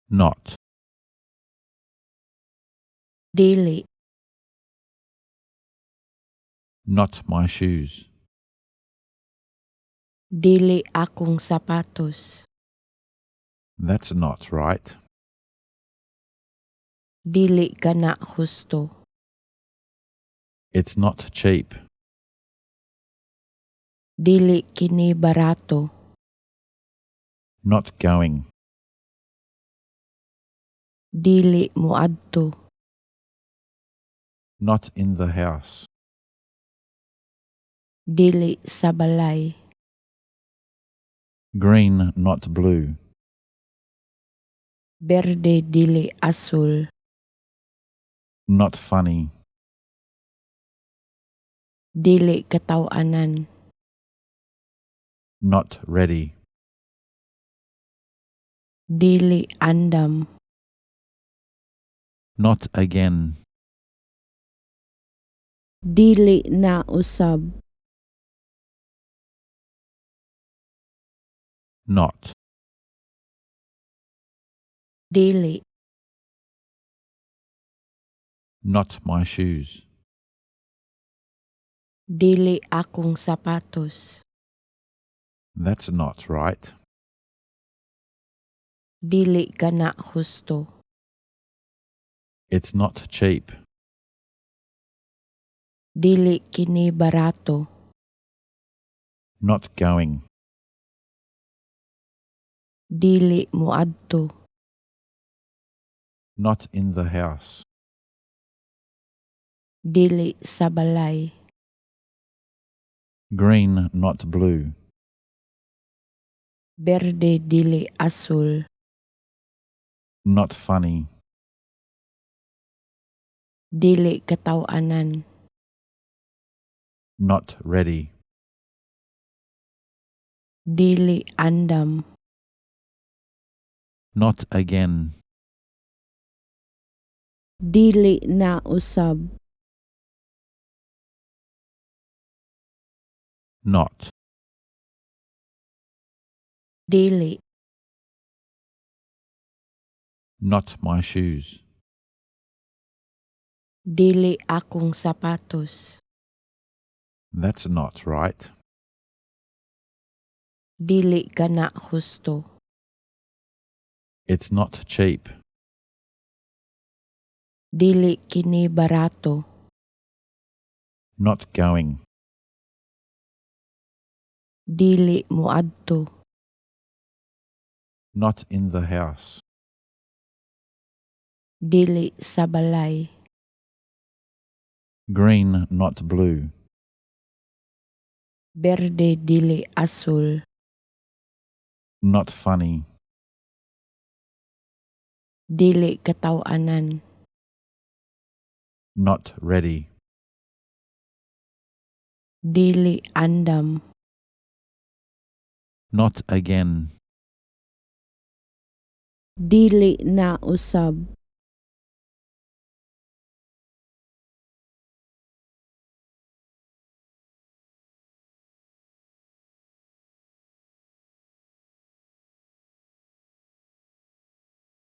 Not. Dili. Not my shoes. Dili akong sapatos. That's not right. Dili kana husto. It's not cheap. Dili kini barato. Not going. Dili moadto. Not in the house. Dili sa balay. Green, not blue. Berde, dili asul. Not funny. Dili kataw-anan. Not ready. Dili andam. Not again. Dili na usab. Not. Dili. Not my shoes. Dili akong sapatos. That's not right. Dili kana husto. It's not cheap. Dili kini barato. Not going. Dili moadto. Not in the house. Dili sa balay. Green, not blue. Berde, dili asul. Not funny. Dili kataw-anan. Not ready. Dili andam. Not again. Dili na usab. Not. Dili. Not my shoes. Dili akong sapatos. That's not right. Dili kana husto. It's not cheap. Dili kini barato. Not going. Dili moadto. Not in the house. Dili sa balay. Green, not blue. Berde, dili asul. Not funny. Dili kataw-anan. Not ready. Dili andam. Not again. Dili na usab.